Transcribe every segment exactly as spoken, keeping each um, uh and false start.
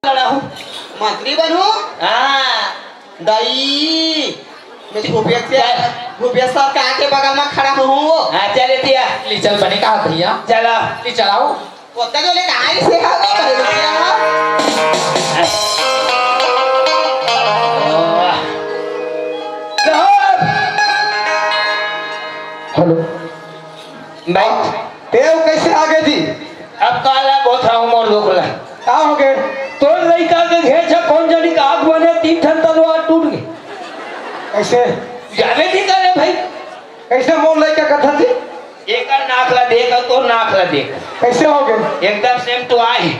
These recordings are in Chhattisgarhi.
लड़ा हूँ। मंत्री बनू? हाँ। दाई, मैं भूपेश से, चल। भूपेश सर का के बगल में खड़ा हूँ। हाँ, चल एतिया। ले चल बने का भैया। चला। ले चलाओ। ओतका जो ले कहाँ से आ गया भाई रुपया? हेलो। भाई। तेव कैसे आ गए जी? अब काला बहुत रहा हूँ मोर लोग ला। का हो गए? तोर लइका के घेंच ह, कौन जानी का आँख बने, तीन ठन तलवार टूट गए। कैसे? जाने दी करे भाई। कैसे मोर लइका कथा थी? एकर नाक ला देख अउ तोर नाक ला देख। कैसे हो गए? एकदम same to eye।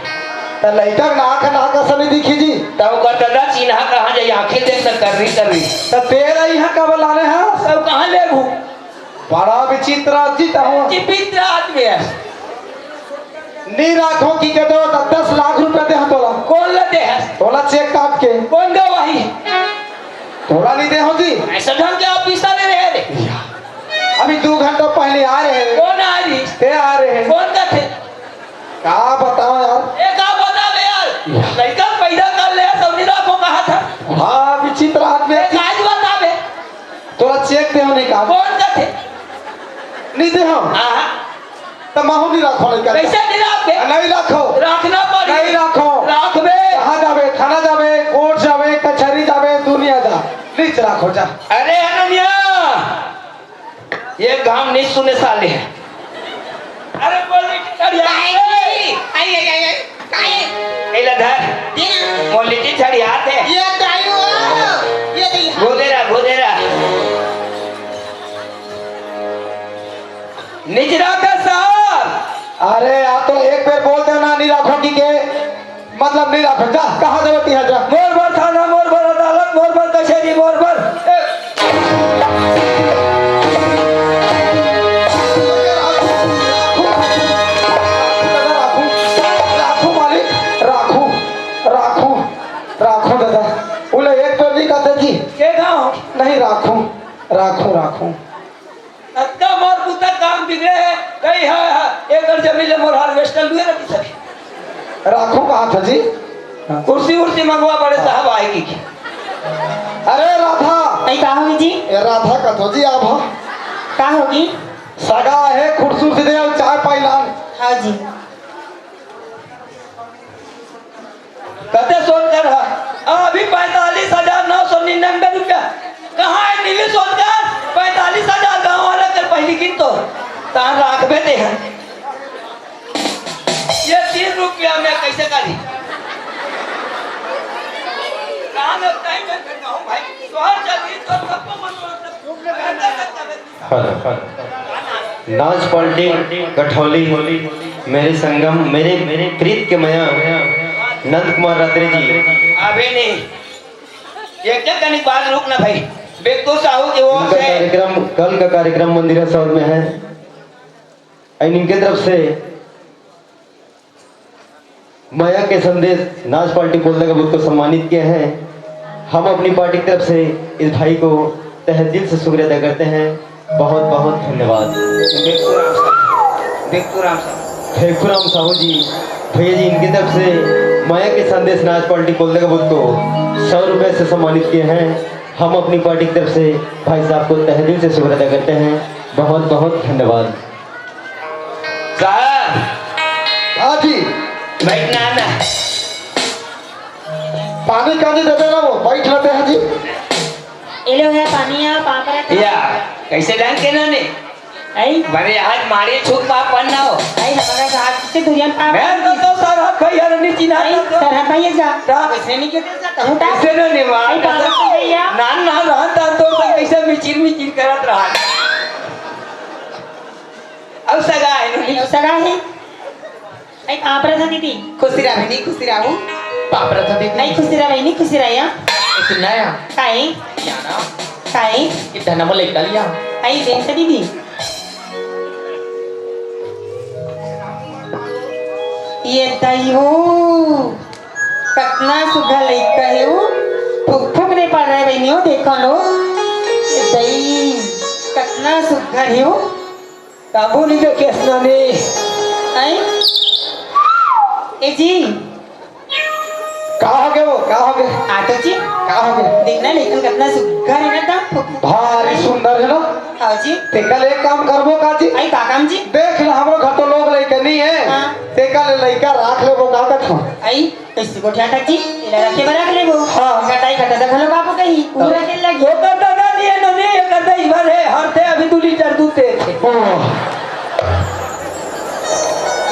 त लइका नाक, नाक असन नहीं दिखी जी। त ओकर ददा चिन्हा कहाँ जाई? आँखें देख त कर्री कर्री। त तेरा यहाँ कब लाने हैं? तब कहाँ लेबू? बड़ा विचित्र आदमी त हो। विचित्र आदमी है। नी राखो की के दो, दस लाख रुपया दे हम तोला। कौन ला दे है? तोला चेक काट के। कौन गवाही? तोला नहीं दे हो जी। ऐसा ढंग के ऑफिसर रहे रे। अभी दो घंटा पहले आ रहे हैं। कौन आ रही? ते आ रहे हैं। कौन का थे? का बताओ यार? ए, का बतावे यार? लइका पैदा कर ले, सब नी राखो कहा था। हाँ, विचित्र आदमी। ए, काज बतावे। तोला चेक दे हो नहीं का? कौन का थे? नहीं दे हो। हाँ। त महू नहीं राखो लइका। कैसे नहीं राखबे? नहीं राखो। राखना पड़ी। नहीं राखो। राखबे। कहाँ जाबे? थाना जाबे, कोर्ट जाबे, कचहरी जाबे, दुनिया जा। नीच राखो जा। अरे अनन्या, ये काम नहीं सुने साले। अरे बोल रे, कितना यार। आई, आई, आई, आई, आई। एला धर। मोर लिट्टी छड़ियात हे। ये दाई हो। ये दाई। गोदेरा, गोदेरा। निचरा का साहब। अरे, आप तो एक बेर बोल देना, नहीं राखो की के, मतलब, नहीं राखो। जा, कहाँ जावे तिहाँ जा। मोर बर थाना, मोर बर अदालत, मोर बर कचहरी, मोर बर। ए, राखू, राखू, राखू, राखू, राखू, मालिक, राखू, राखू, राखू दादा। बोले, एक तो नहीं कहते जी। के गाँव? नहीं, राखू, राखू, राखू। अतका मोर पुता काम बिगड़े हे, कही, हाँ, हाँ, एकर जमीन ले मोर harvester लुए रखी सके। राखू कहाँ था जी? कुर्सी उर्सी मंगवा बड़े साहब आएगी की। अरे राधा। नहीं, का होगी जी? ए, राधा का तो जी आभा। का होगी? सगा हे, कुर्सी उर्सी दे अउ चाय पाई लान। हाँ जी। कते सोनकर ह? अभी पैंतालीस हजार नौ सौ निन्यानवे रुपया। कहाँ हे नीली सोनकर? पैंतालीस हजार गाँव वाला कर पहली किन तो। तान राखबे ते ह। ये तीन रुपया में कैसे करी? राम अब टाइम में फिर कहूँ भाई, तोहर जल्दी तो सबको मन मतलब हेलो, हेलो। नाच पार्टी कठौली, मेरे संगम, मेरे, मेरे प्रीत के मया नंद कुमार रात्रे जी। अबे नहीं, एक जगह नहीं, बात रुक ना भाई। बेकतो साहू के वो उनका से कार्यक्रम, कल का कार्यक्रम मंदिरा सौर में है। एंड इनके तरफ से मया के संदेश नाच पार्टी बोलने का बुध को सम्मानित किए हैं। हम अपनी पार्टी की तरफ से इस भाई को तहे दिल से शुक्रिया अदा करते हैं। बहुत बहुत धन्यवाद। देखो राम साहब, देखो राम साहब। फेंकू राम साहू जी, भैया जी, इनकी तरफ से मया के संदेश नाच पार्टी बोलने का बुध को सौ रुपए से सम्मानित किए हैं। हम अपनी पार्टी की तरफ से भाई साहब को तहे दिल से शुक्रिया अदा करते हैं। बहुत बहुत धन्यवाद। साहब। हाँ जी। बैठना ना। पानी कानी दे देना, वो बैठ लेते हैं जी। एलो है पानी, आप आप रख। या, कैसे ढंग के ना ने? आई। बड़े आज मारे छुप पाप बनना हो। आई, हमारा साथ से दुनिया पाप। मैं तो, तो सर हक है यार, नहीं चिन्हा आई, तो। सर हक है ये जा। ता। कैसे नहीं कहते सर? कहूँ ता। कैसे ना ने मार? आई, पागल तो है यार। नान, नान रहन ता तो कैसे मिचिर, मिचिर करत रहा। अब सगा है नु। अब सगा है। आई, पाँव परत हँव दीदी। खुशी रहा बहिनी, खुशी रहू। पाँव परत हँव दीदी। आई, खुशी रहा बहिनी, खुशी रहा या। सुनना या। काई? या ना। काई? कि धनम ले कल या। आई, बेन से दीदी। ये दई हो। कतना सुघर लइका हे वो। फुक फुक नहीं पड़ रहा है बहिनी हो, देखो लो। ये दई। कतना सुघर हे वो। काबू नहीं देखे सुनाने। जी। का होगे वो? का होगे? आटो जी। का होगे? देखना लेकिन कितना सुघर है ना, एकदम। भारी सुंदर है ना? हाँ जी। तेकर ले एक काम करबो का जी? आई का काम जी? देख ना, हमरो घर तो लोग लइका नहीं है। हाँ। तेकर ले लइका राख लेबो का कथो? आई, कैसे गोठिया तक जी? एला रखे बर रख लेबो। हाँ। कटाई कटा दे घलो बाबू कहीं। पूरा खेल लगी। वो करता ना नहीं है, नहीं, ये करता इस बार है, हर थे अभी दो लीटर दूध दे थे। ओह।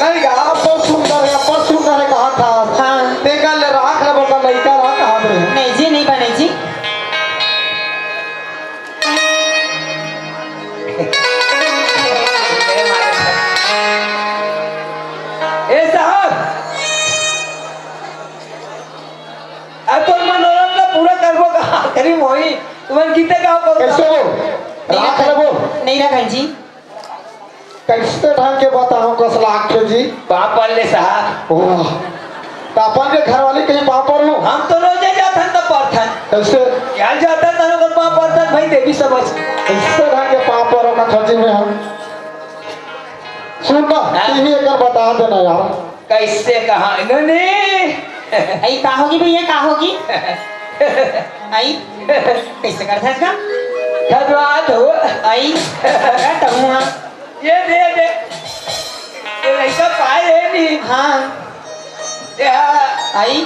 नहीं गा, अब बहुत सुंदर है, बहुत सुंदर है, कहा था। हाँ। तेकर ले राख ले, बोलता लइका रहा, कहा दे। नहीं जी, नहीं बने जी। ए साहब, अब तो मनोरंजन पूरा करबो का आखिरी मोही, तुमन गीते गाओ करो। कैसे हो? नहीं राख रखा, ले बोल। नहीं रखा जी। कैसे ढंग के बताओ, कस लागथे जी? पापड़ ले साहब। वाह, त अपन के घरवाली कहीं पापड़ हो? हम तो रोजे जाथन त पढ़थन। कैसे? क्या जाता तन ओकर पापड़ तन भाई देवी समझ। कैसे ढंग के पापड़ हो कथो जी में हम? सुन ना, हाँ? टीवी एकर बता देना यार। कैसे कहा? नहीं, नहीं। आई का होगी भैया, का होगी? आई कैसे कर सकता? धन्यवाद हो। आई का तमुआ। ये दे दे। ये लइका पाए है नहीं। हाँ। ये हाँ। आई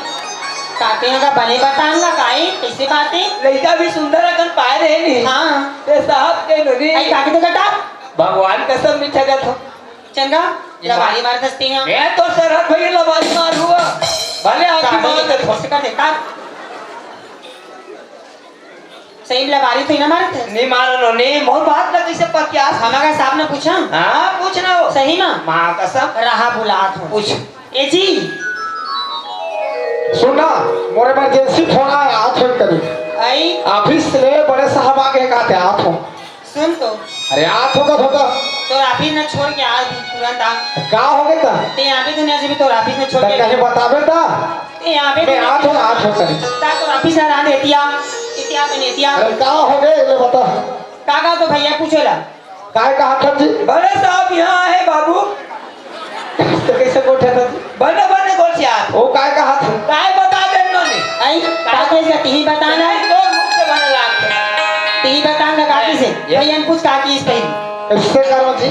काके का बने बताऊंगा काई कैसे बातें? लइका भी सुंदर अकन पाए रहे नहीं। हाँ। ये साहब के नोनी। आई काके तो कटा। भगवान कसम नहीं ठगत हो। चंगा, ये लबारी मार दसते हैं। मैं तो सरहद भैया लबारी मार हुआ। भले आँखी मार दे। से कर देता। सही में लबारी तो ही ना मारत है। नहीं मारो नो, नहीं, मोर बात ना कैसे पक्या। हमारा साहब ने पूछा। हाँ, पूछ ना हो। सही ना? माँ कसम। रहा बुलात हो। पूछ। ए जी। सुन ना, मोर emergency फोन आए, आत हो कभी। आई। ऑफिस ले बड़े साहब आगे कहते आत हो। सुन तो। अरे, आत होगा, होगा। तोर ऑफिस न छोड़ के आज भी तुरंत आ। का हो गया था? ते यहाँ पे दुनिया से भी तोर ऑफिस न छोड़ त के कहीं बताबे ता? ते यहाँ पे मैं दुनिया आत हो, आत हो कहीं। ता तोर ऑफिस न रहने एतिया, एतिया पे एतिया। अरे, का हो गया, ये बता। का, का तो भैया पूछो ला। काय कहा था जी? बड़े साहब यहाँ है बाबू। तो कैसे गोठे था? बने बने गोठिया। वो काय कहा था? काय बता दे इन्होंने? आई, का कैसे ती बताना? नहीं, तो मुंह से बने लागते। ती बताना काकी से। ये भैया ने पूछ काकी इस पहली। इससे करो जी।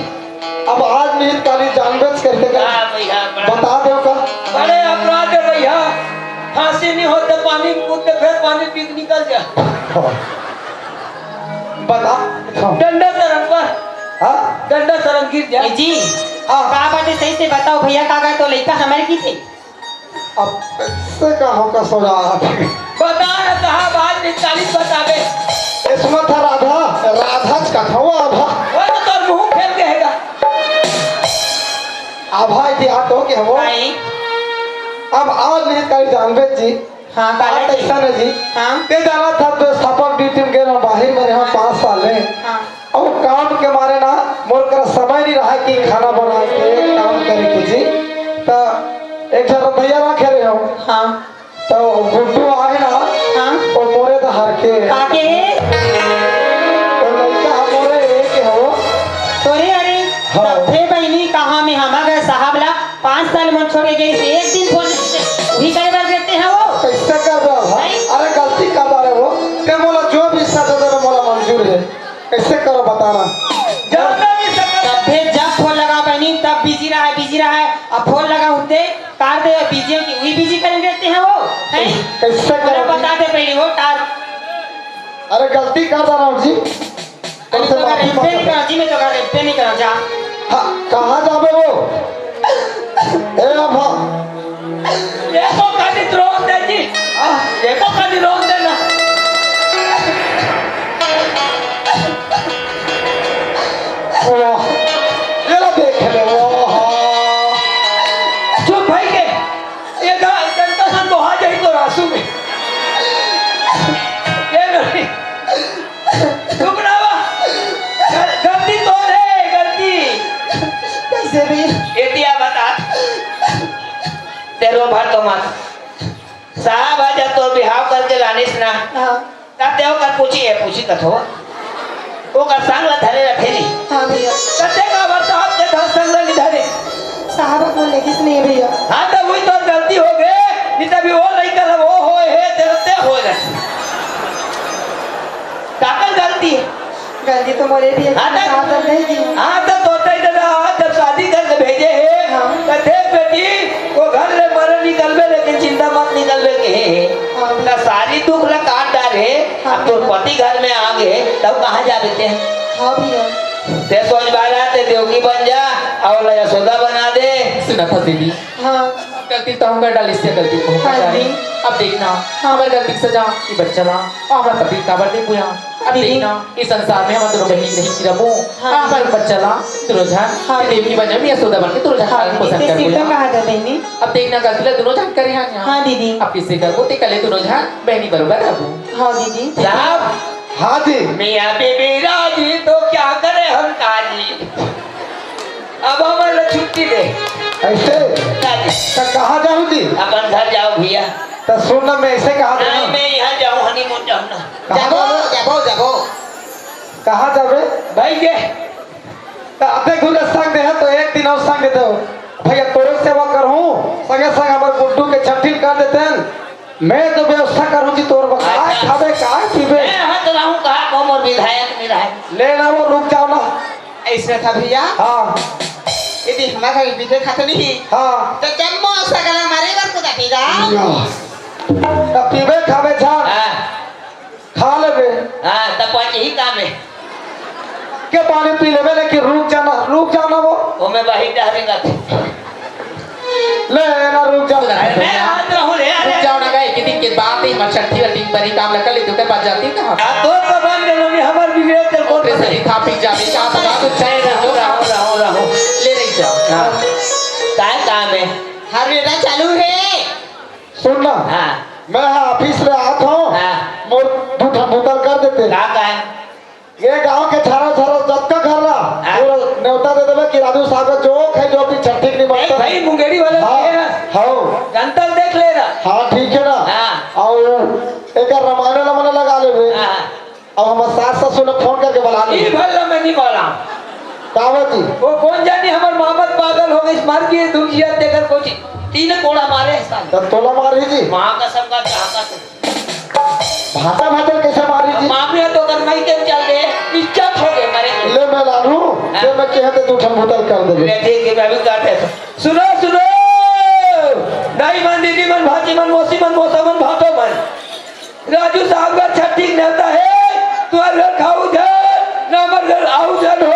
अब आज नहीं काली जानबूझ करके कर। हाँ भैया, बड़ा बता दो का। बड़े अपराध है भैया। फांसी नहीं होते, पानी में कूदते, फिर पानी पी के निकल जा। बता। डंडा सरम पर। हाँ? डंडा सरम गिर जा। ए जी, हाँ। का बात है, सही से बताओ भैया, का, का तो लइका हमारे की थे? अब इससे का होगा सोना? बता ना साहब, आज निकाली बतावे। इसमें था राधा, राधा का था वो आभा। वो तो तोर मुंह फेर देगा। आभा इतिहास हो के हो। आई। अब आज नहीं कल जानबे जी। हाँ, काला बात जी। ऐसा ना जी। हाँ। ते जाना था तो स्थापक ड्यूटी में गेल बाहर में यहाँ पाँच साल में। हाँ। अब काम के मारे ना मोर कर समय नहीं रहा कि खाना बना के काम करे के जी। तो एक जन भैया रखे रहे हो। हाँ। तो गुड्डू आगे ना। हाँ। वो मोरे तो हर के। काके है? वो लड़का मोरे एक हो। तोरे अरे, हाँ। तब थे बहनी कहाँ में हम अगर साहब ला पाँच साल मन छोड़ के गई से एक दिन फोन नहीं करते। वही कई बार देते हैं वो। कैसे कर रहा है? नहीं। अरे गलती कर रहा है वो। ते मोला जो भी सजा दे मोला मंजूर है। कैसे करो बताना? जब तक भी सकल तब भी जब फोन लगा बहनी तब बिजी रहा है, बिजी रहा है। अब फोन लगा उठते कार दे बिजी हो कि वही बिजी कर देते हैं वो। हैं? कैसे अरे करो? बता दे पहले वो कार। अरे गलती कर रहा हूँ जी। अरे तुमसे तो माफी रेप पे मांगता नहीं हूँ। करा जी, मैं तो रेप पे नहीं करा जा। हाँ, कहाँ जाबे वो? ए अभा। एको कनी रोन दे जी। हाँ। एको कनी रोन दे ना। वाह। ये ला देख ले, वाह। चुप भाई के। ये गा-, जनता सन बहा जाई तो रासू में। ये नहीं। चुप ना बा। गल-, गलती तोर है, गलती। कैसे भी? एतिया बता। तेरो भर तो मत। साहब, आज जब तोर बिहाव करके लानिस ना, हाँ। तब ते ओकर पूछी है, पूछी कथो। ओकर संग ला धरे रखे जी। हाँ भैया। कते का बार साहब के धर संग ला नहीं धरे? साहब, अब मोर ले इसलिए भैया। हाँ, त वही तोर गलती हो गे, नहीं त भी वो लइका ला वो होय हे, तेला ते होय रहे। काकर गलती हे? गलती तो मोरे भी हे, हाँ, त, हाँ, त नहीं की। हाँ, त तोते दादा, जब शादी करके भेजे हे, हाँ। त देख बेटी, वो घर ले मरे निकलबे, लेकिन जिंदा मत निकलबे कहे हे। हाँ। त सारी दुख ला काट डारे, हाँ। अब तोर पति घर में आ गे, तब कहाँ जाबे ते? हाँ भैया। ते सोच बाला, ते देवकी बन जा, अउ ला यशोदा बना दे। सुना था दीदी। हाँ। गलती तो हम कर डालिस, गलती तो हम कर हाँ डालिस। जी। अब देखना, हाँ। हमर गलती के सजा, ये बच्चा ला, अउ हमर पति काबर नहीं पुया। अब दीदी। देखना, इस संसार में हम दोनों बहन नहीं रहो। हाँ। हमर बच्चा ला, दोनों झन, हाँ। देवकी बन जा, मैं यशोदा बन के दोनों झन हाँ, पालन पोषण दीदी, करबो। सीता कहा था बहनी? अब देखना, गलती ला दोनों झन करे हन यहाँ। हाँ, दीदी। अब किसे करबो, ते कले दोनों झन बहनी बरोबर रहबो। हाँ, दीदी। साहब। हाँ जी। मियाँ बीबी राजी तो क्या करे हम काजी। अब हमर ला छुट्टी दे। ऐसे? राजी। त कहाँ जाहूँ जी? अपन घर जाओ भैया। त सुन ना, मैं ऐसे कहा नहीं, देना। मैं यहाँ जाऊँ, honeymoon जाऊँ ना। कहाँ जाबो, जाबे? जाबो, जाबो। कहाँ जाबे? भाई के। त आते घुरे संग दे, त एक दिन अउ संग दे। भैया, तोरे सेवा करहूँ, संगे संग हमर गुड्डू के छट्ठी कर देते हैं। मैं तो व्यवस्था करहूँ जी तोर बर। काय अच्छा। खाबे, काय पीबे? मैं हत रहूँ कहा, कौन मोर विधायक नहीं रहे। ले ना वो, रुक जाओ ना। ऐसे था भैया। हाँ। यदि हमारा घर बिजय खाते नहीं। हाँ। तो जम्मो सगला मारे बर को जाते जा। या। त पीबे खाबे झन। हाँ। खा लेबे। हाँ, त पाँच ही काम हे। के पानी पी लेबे, लेकिन रुक जाना, रुक जाना वो। ओमे बाहिर डहरेगा। ले ना, रुक जा। अरे मैं हाथ रहूं रे, अरे। रुक जाओ ना, गए कि दिन के बात ही, मच्छर थी, टीम परी काम लगा ले, तो कर बात जाती कहाँ? आ, तो तो बन गए, हमर विवेक चल, कौन ओकरे से पता? लिखा पी जाती, कहाँ से बात उठाए रहो, रहो, रहो, रहो। ले नहीं जाओ। हाँ। काय काम हे? हर बेटा चालू हे। सुन ना, हाँ। मैं हा ऑफिस में आत हूँ, हाँ। मोर दू ठन बोतल कर देते। का, का? ये गांव के छारा, छारा जतका घर ला, हाँ। पूरा नेवता दे देबे कि राजू साहब जो खाई जो अपनी छट्ठी नहीं ए बनता। भाई, मुंगेरी वाला हाँ, के है। हाँ। जनता देख ले रहा। हाँ, ठीक है ना। हाँ। और एक रामायण वाला मन लगा लेबे। हाँ। अब हमर सास ससुर ने फोन करके बुला ली। ई भर ला मैं नहीं बोला। कावत जी। वो कौन जानी हमर मामत पागल हो गई, मर गई, दुख जिया तेकर कुछ तीन कोड़ा मारे हैं साले। तब तोला मारी जी। माँ कसम का चाहता तू। भाता भाता कैसे मारी जी? मामी तो कर नहीं के चल गए, इज्जत हो गए मरे। ले मैं लानू, हाँ। ते मैं कहते दू ठन बोतल कर देबे। मैं ठीक है, मैं भी कर देता। सुनो, सुनो। दाई मन, दीदी मन, भांजी मन, मौसी मन, मौसा मन, भाटो मन। राजू साहब का छठी नेवता है, तुम्हारे घर खाऊ झन, ना हमर घर आऊ झन हो।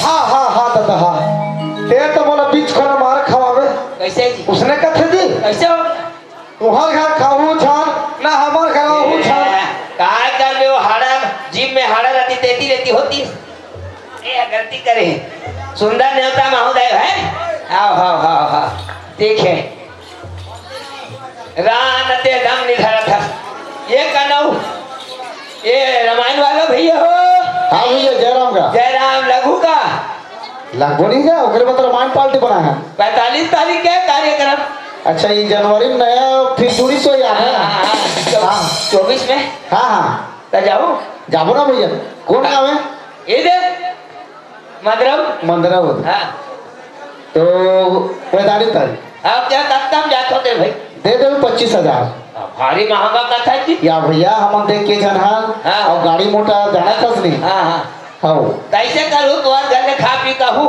हाँ, हाँ, हाँ, दादा, हाँ। ते तो मोला बीच खोला मार खवावे। कैसे जी? उसने कथे जी। कैसे हो? तुम्हार घर खाऊ झन, ना हमर घर आऊ झन। ए, काय करबे वो हाड़ा, जिम में हाड़ा रहती, तेती रहती होती। ए, गलती करे। सुंदर नेवता महोदय है। आओ, आओ, आओ, आओ। ठीक है। रान ते दम निधरत हस। ये कनऊ, ये रामायण वाला भैया हो? हाँ भैया, जयराम का। जयराम लघु का। लघु नहीं का, ओकरे मतलब रामायण पार्टी बना है। पैंतालीस तारीख के कार्यक्रम। अच्छा, ये जनवरी में नया फिर जुड़ी सो याद है। हाँ, हाँ, हाँ। चौ-, हाँ। चौबीस में। हाँ, हाँ। तो जाओ। जाबो ना भैया। कौन हाँ। गाँव है? इधर। मंदरव? मंदरव। हाँ। तो पैंतालीस तारीख। हाँ, क्या करता हम जात होते भाई? दे दे पच्चीस हजार। हाँ, भारी महंगा कथा जी। या भैया, हम देख के जन हाँ, हाँ। और गाड़ी मोटा जाना कस नहीं। हाँ, हाँ। हाँ। कैसे करूँ, तुम्हारे घर में खा पी का हूँ?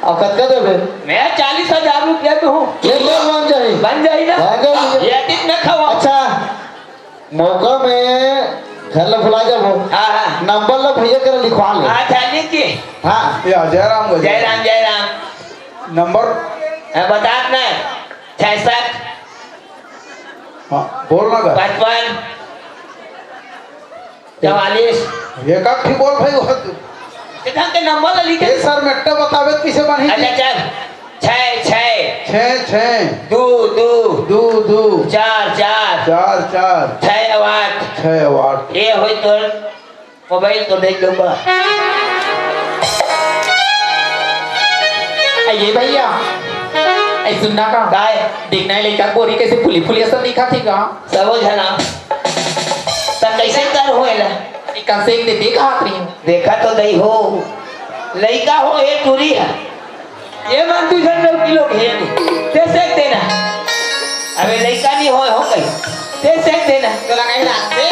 और कतका देबे? मैं चालीस हजार रुपया में हूँ। ये तो बन जाए। बन जाए ना? बन जाए। ये दिन में खाओ। अच्छा, मौका में घर ला भुला जाबो। हाँ, हाँ। नंबर ला भैया करा लिखवा ले। हाँ, जाने की। हाँ। या, जयराम का जय राम, जय राम। नंबर? हाँ, बता ना। छः सात। हाँ, बोल ना कर। पचपन। चवालीस। ये का ठीक बोल भाई, वो तो ढंग के नंबर ला लिखे। ये सर, मेट्टा बतावे तो किसे बनी? अच्छा, चल। छः, छः। छः, छः। दो, दो। दो, दो। चार, चार। चार, चार। छः, आठ। छः, आठ। ये होई तोर मोबाइल तो देख लूंगा। ए, ये भैया, ए, सुनना का? काय? देखना है लइका बोरी कैसे फूली फूली असन दिखा थी का? सबो झना। त कैसे कर होएला? ए, कन से एक दे देख हाथ नहीं। देखा तो दई हो। लइका हो, ए टूरी है। ये मन दू झन लड़की लोग हे नहीं, ते सेक देना। अबे लइका नहीं होय हो कहीं, ते सेक देना। तोला कहीं लागथे?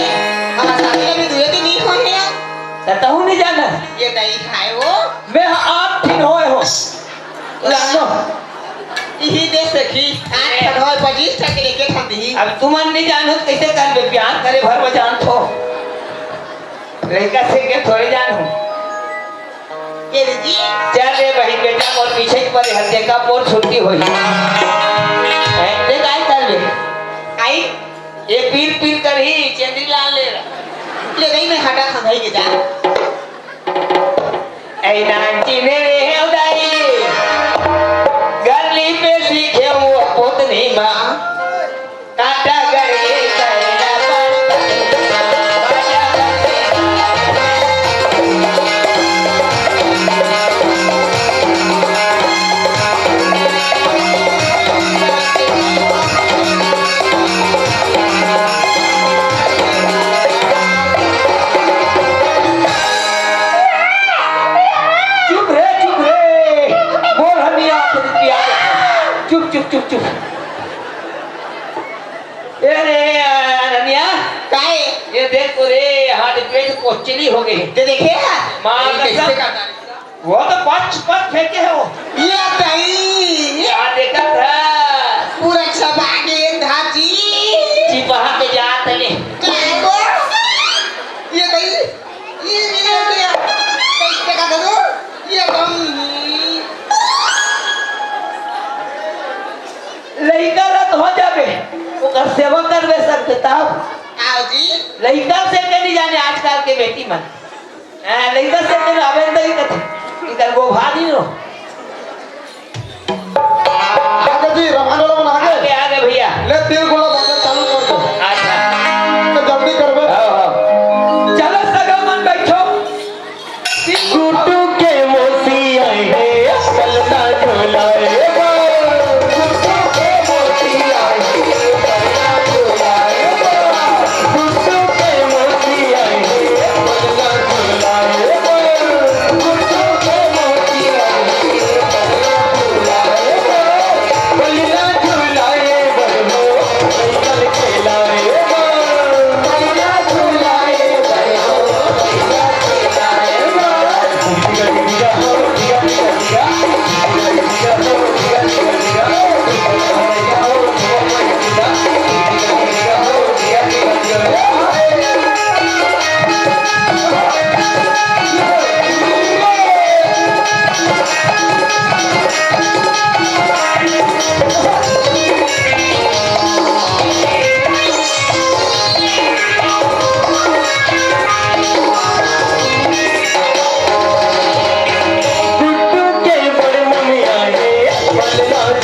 हमर शादी में भी दुए दिन नहीं होय हे। त तहूँ नहीं जाना। ये नहीं खाए वो। मैं आठ दिन होय हो। लानो। इही दे सखी, आठ ठन होय, पच्चीस ठन के लेके खाती। अब तुमन नहीं जानो तो कैसे कर बे? प्यार करे भर में जान थो। लइका सेके थोड़े जान हो। ये दीदी। चल रे बहिन बेटा, मोर पीछे के परे हर देखा, मोर छुट्टी होई। हैं, देख आई कर ले। आई? ये पीर पीर करही, चेंदी लाल ले रहा। ले गई मैं हटा खंगाई के जा। ऐ नानची ने रे हे उदाई। गली पे सीखे वो पोतनी माँ। काटा गए कैला पाता। चुप रे, चुप रे। बोल हनिया, तेरी पिया। चुप, चुप, चुप, चुप। ए रे, अनन्या। काय? ये देख तो रे, हाथ पे तो कोचली हो गई। ते देखे हा? माँ ये कसम। कैसे करता रे? वो तो पच, पच फेंके है वो। ये दही। क्या देखा था? पूरा चबा के धाची। चिपहा के जात ले। काय वो? ये दही। ये, ये, ये। कैसे का दो? ये दही। लइका रत हो जाबे, ओकर सेवा करबे सकते तब। आओ जी। लइका सेके नहीं जाने आजकल के बेटी मन। हाँ, लइका सेके ना आबे तो ही कथे। इधर वो भारी नो। आगे जी, रमाने वाला मन आगे। आगे, आगे भैया। ले, तिल गुला बांटे चालू कर दो। अच्छा। तो जल्दी करबे। हाँ, हाँ। चलो, सगा मन बैठो। गुड्डू के मौसी आई है, चलता झूला रे बा। गुड्डू के मौसी आई है, चलता झूला रे बा। गुड्डू के मौसी आई है, चलता झूला रे बा। गुड्डू के मौसी आई है, चलता झूला रे बा।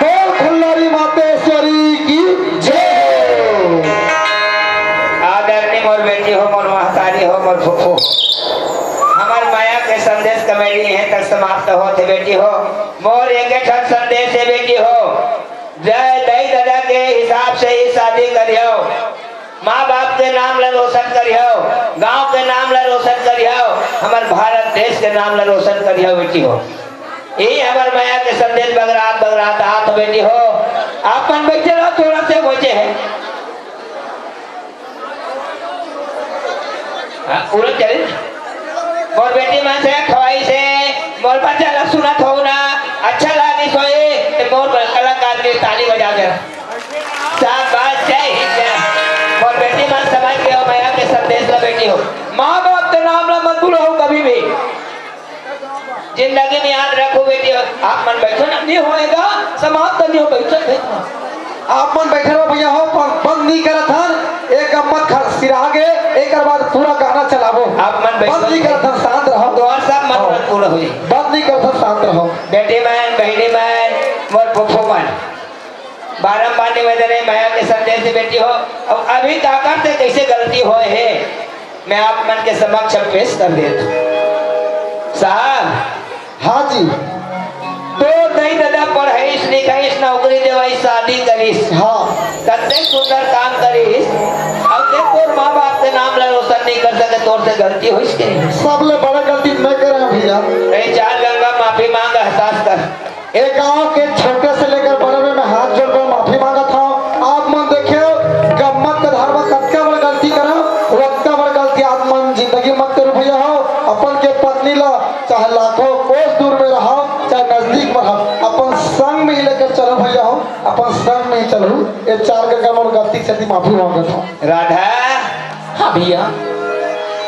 बोल खल्लारी मातेश्वरी की जय हो। आदरणीय मोर बेटी हो, मोर महतारी हो, मोर फूफू हो। हमर मया के संदेश कमेडी इहें तक समाप्त होत हे बेटी हो। मोर एक ठन संदेश हे बेटी हो, जय दाई ददा के हिसाब से ही शादी करियो। माँ बाप के नाम ला रोशन करियो, गांव के नाम ला रोशन करियो, हमर भारत देश के नाम ला रोशन करियो बेटी हो। यही हमर मया के संदेश बगरात बगरात आत बेटी हो। आप मन बइठे रहो, थोड़ा से बचे हैं। हाँ, पूरा चले। मोर बेटी मन से खवाई से, मोर बच्चा ला सुनत हो ना, अच्छा लागिस होही, ते मोर कलाकार के ताली बजा दे। शाबाश, जय हिंद, जय। मोर बेटी मन समझ गए हो, मया के संदेश ला बेटी हो। माँ बाप के नाम ला मत भूलो हो कभी भी। जिंदगी में याद रखो बेटी, आप मन बैठो ना, नहीं होएगा, समाप्त नहीं हो, बैठो, बैठो। आप मन बैठे रहो भैया हो, पर बंद नहीं करत हन, एक गम्मत खर सिरा गे, एकर बाद पूरा गाना चलाबो। आप मन बैठो। बंद नहीं करत हन, शांत रहो। तो और सब मन हाँ। पूर्ण हो जाए। बंद नहीं करत हन, शांत रहो। बेटी मन, बहिनी मन, मोर फूफू मन, बारंबार निवेदन है, मया के संदेश से बेटी हो, अब अभी काकर से कैसे गलती होए हे, मैं आप मन के समक्ष पेश कर देत हूँ। साहब, हाँ जी। तोर दई ददा पढ़ाईस लिखाईस, नौकरी देवाईस, शादी करिस। हाँ। कतेक सुंदर काम करिस। अब देख, तोर माँ बाप के नाम ला रोशन नहीं कर सके, तोर से गलती होइस के? सबले बड़ा गलती मैं करे हँव भैया। नहीं, चार गंगा माफी मांग, एहसास कर। ए गांव के छोटे से लेकर बड़े में मैं हाथ जोड़ कर माफी मांगत हँव। आप मन देखे, गम्मत के धार में कतका बड़ गलती करँव, ओतका बड़ गलती आप मन जिंदगी मत करो भैया हो। अपन के पत्नी ला चाहे लाखों कोस दूर में रहो, चाहे नजदीक में रहो, अपन संग में ही लेकर चलो भैया हो, अपन संग में ही चलो। ये चार गंगा मोर गलती से माफी मांगत हँव। राधा। हाँ भैया।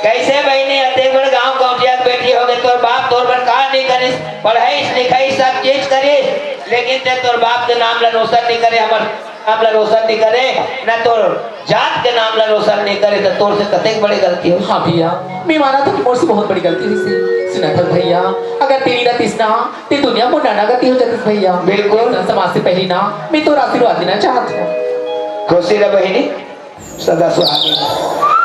कैसे बहिनी, अतेक बड़ गांव गौंटिया के बेटी होगे, तोर बाप तोर बर का नहीं करिस, पढ़ाईस लिखाईस सब चीज करिस, लेकिन ते तोर बाप के नाम ला रोशन नहीं करे, हमर नाम ला रोशन नहीं करे, ना तोर जात के नाम ला रोशन नहीं करे, तो तोर से कतेक बड़ी गलती हो। हाँ भैया, मैं मानत हँव कि मोर से बहुत बड़ी गलती होइस हे। सुनत हस भैया, अगर तें नइ रहतिस ना, ते दुनिया मोर नैना गति हो जातिस भैया। बिल्कुल। समाज से पहली ना, मैं तोर आशीर्वाद लेना चाहत हँव। खुशी रह बहिनी, सदा सुहागन।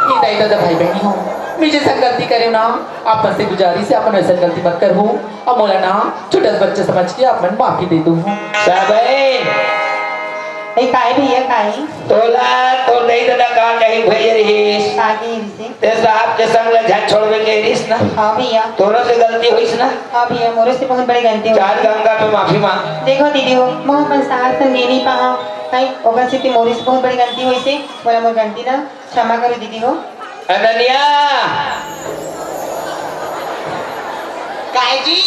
ए दाई ददा भाई बहिनी हो, मैं जैसन गलती करे हँव ना, आप मन से गुजारिश हे, आप मन वैसन गलती मत करहू। अउ मोला ना छोटा सा बच्चा समझ के आप मन माफी दे दो। साबे। ए, काहे भैया, काहे? तोला तोर दई ददा का कहीं भेजे रहिस? का कहे रहिस? ते साहब के संग ले झन छोड़बे कहे रहिस ना? हाँ भैया। तोरो से गलती होइस ना? हाँ भैया, मोरो से बहुत बड़ी गलती होइस। चार गंगा पे माफी मांग। देखो दीदी हो, मैं अपन सास संग नहीं पाहा, कहीं ओकर से मोरो से बहुत बड़ी गलती होइस हे, मोला मोर गलती ना क्षमा करो दीदी हो। अनन्या। काय जी?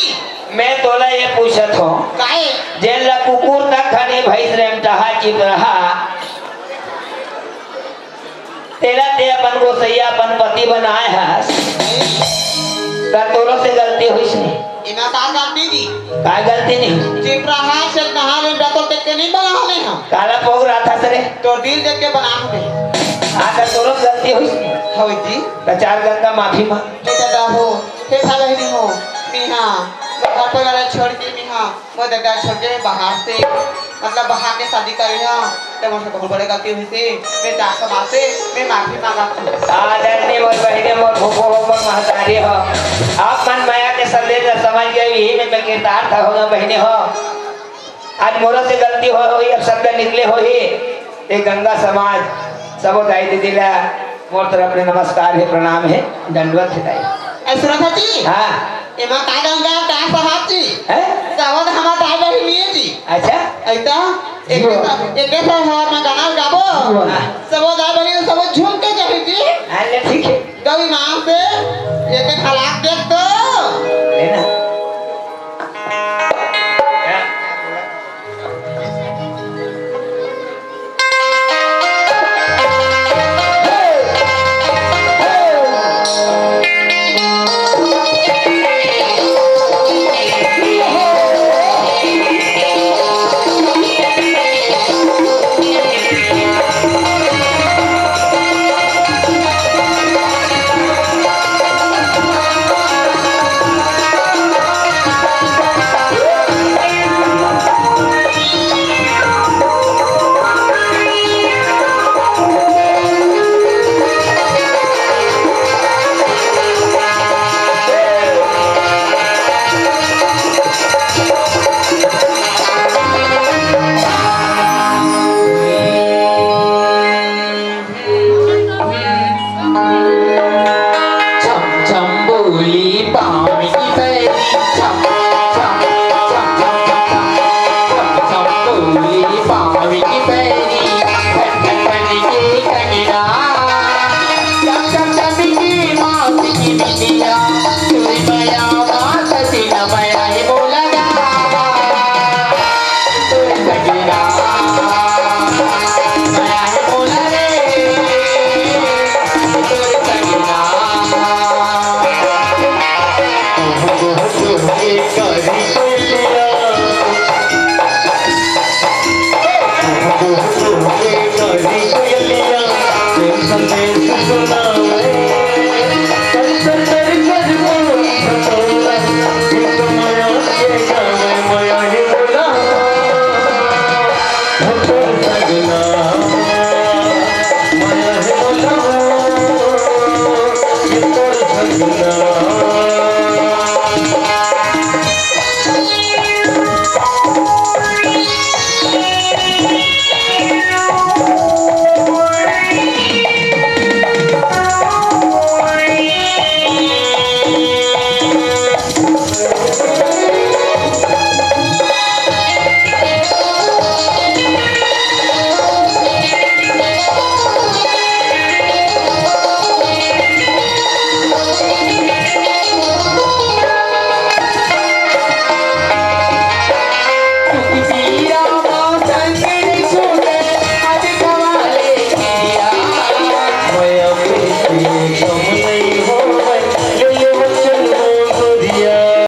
मैं तोला ये पूछत हँव। काय? जेन ला कुकुर तक खने भैंस रेमटहा चिपरहा, तेला ते अपन गोसैया, अपन पति बनाए हस, त तोरो से गलती होइस नहीं? एमा का गलती जी? का गलती नहीं? चिपरहा से नहा ले, डटो ते के नहीं बना हले हम। काला पोग रहा था सरे। तो दिल देख के बना हूँ मैं। हाँ, त तोरो गलती होइस नहीं? हवे जी। त चार गंगा माफी मांग। हे दादा हो, हे भाई बहिनी हो, मिहा, घर परिवार छोड़ के मिहा, मोर ददा छोड़ के बाहर से, मतलब बाहर के शादी करे हँव, त मोर से बहुत बड़े गलती होइस हे। मैं चार समाज से मैं माफी मांगत हँव। आदरणीय मोर बहिनी, मोर फूफो हो, मोर महतारी हो, आप मन मया के संदेश ला समझ गए, यही में मैं कृतार्थ हो ना बहिनी हो। आज मोरो से गलती हो होही, अब शब्द निकले होही, ये गंगा समाज सबो दाई दीदी ला मोर तरफ ले नमस्कार हे, प्रणाम हे, दंडवत हे दाई। ए, सुनत हव जी? हाँ। एमा का गंगा, का सहाब जी? हैं? सबो हमर दाई बहिनी हे जी। अच्छा। अइता, एक, जी। एक, एक साथ हम गाना गाबो। हाँ। सबो दाई बहिनी, सबो झूम के जाही जी। हाँ, ले, ठीक हे। गौरी माँ से एक एक हलाक देख तो। है ना?